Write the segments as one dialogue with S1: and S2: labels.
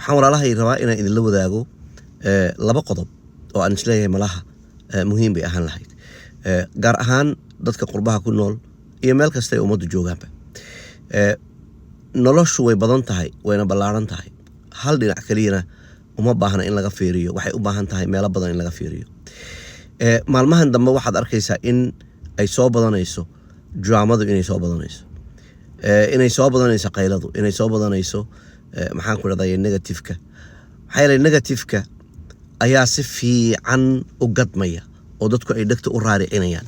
S1: Waxaan, walaalahay, rabaa inaan idinla wadaago laba qodob oo aan isleeyahay malaha muhiim bay ahaan lahayd, gaar ahaan dadka qurbaha ku nool iyo meel kasta ay ummaddu joogaanba. Noloshu way badan tahay, wayna ballaaran tahay. Hal dhinac keliyana uma baahna in laga fiiriyo, waxay u baahan tahay meelo badan in laga fiiriyo. Maalmahan dambe waxaad arkaysaa in ay soo badanayso dramadu, inay soo badanayso, inay soo badanayso qayladu, inay soo badanayso, maxaan ku dhahday, negativeka. Maxaa yeelay negativeka ayaa si fiican u gadmaya oo dadku ay dhegta u raaricinayaan,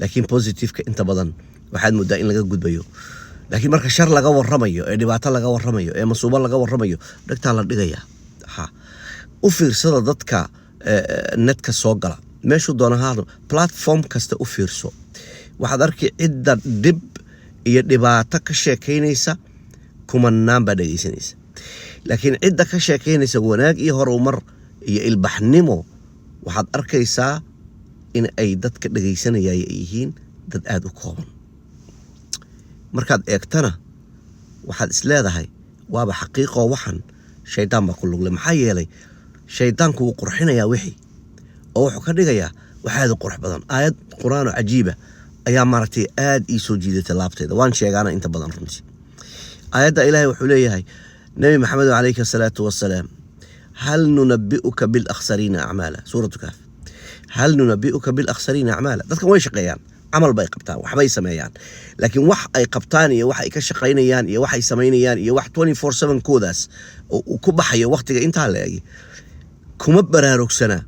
S1: laakiin positiveka inta badan waxaad moodaa in laga gudbayo. Laakiin marka shar laga warramayo, ee dhibaato laga warramayo, ee masuubo laga warramayo, dhegtaa la dhigaya. Ha u fiirsada dadka netka soo gala, meeshuu doona ha ahaado, platform kasta u fiirso, waxaad arki cidda dhib iyo dhibaato ka sheekaynaysa kumanaan baa dhegaysanaysa, laakiin cidda ka sheekaynaysa wanaag iyo horumar iyo ilbaxnimo waxaad arkaysaa in ay dadka dhegaysanaya ay yihiin dad aada u kooban. Markaad eegtana waxaad is leedahay waaba xaqiiqoo, waxan shaydaan baa ku lugle. Maxaa yeelay shaydaanku wuu qurxinayaa wixii oo wuxuu ka dhigayaa wax aad u qurux badan. Aayad Qur-aan oo cajiiba ayaa maaragtay aad ii soo jiidatay laabtayda, waan sheegaana inta badan runtii. Aayadda Ilaahay wuxuu leeyahay Nebi Maxamed calayhi asalaatu wasalaam: هل ننبئك بالأخسرين أعمالا. Suuratu Kaaf. هل ننبئك بالأخسرين أعمالا. Dadkan way shaqeeyaan, camal bay qabtaan, waxbay sameeyaan, laakiin wax ay qabtaan iyo wax ay ka shaqaynayaan iyo wax ay samaynayaan iyo wax 24/7 koodaas oo uu ku baxayo waqtiga intaa la egi kuma baraarugsana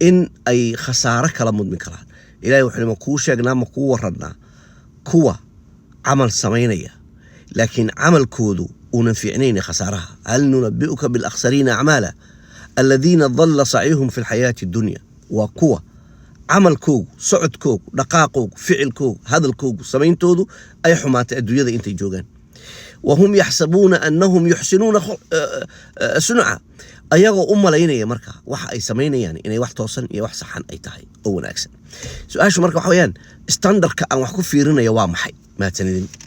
S1: in ay khasaaro kala mudmi karaan. Ilahay wuxuu: ma kuu sheegnaa, ma kuu warannaa kuwa camal samaynaya laakiin camalkoodu uunan fiicnayn khasaaraha? هل ننبئك بالأخسرين أعمالا الذين ضل سعيهم في الحياة الدنيا. Waa kuwa camalkoogu, socodkoogu, dhaqaaqoogu, ficilkoogu, hadalkoogu, samayntoodu ay xumaatay adduunyada intay joogaan. وهم يحسبون أنهم يحسنون صنعا. Ayagoo u malaynaya marka waxa ay samaynayaan inay wax toosan iyo wax saxan ay tahay oo wanaagsan. Su-aashu marka waxa weeyaan, standardka aan wax ku fiirinaya waa maxay? Mahadsanidin.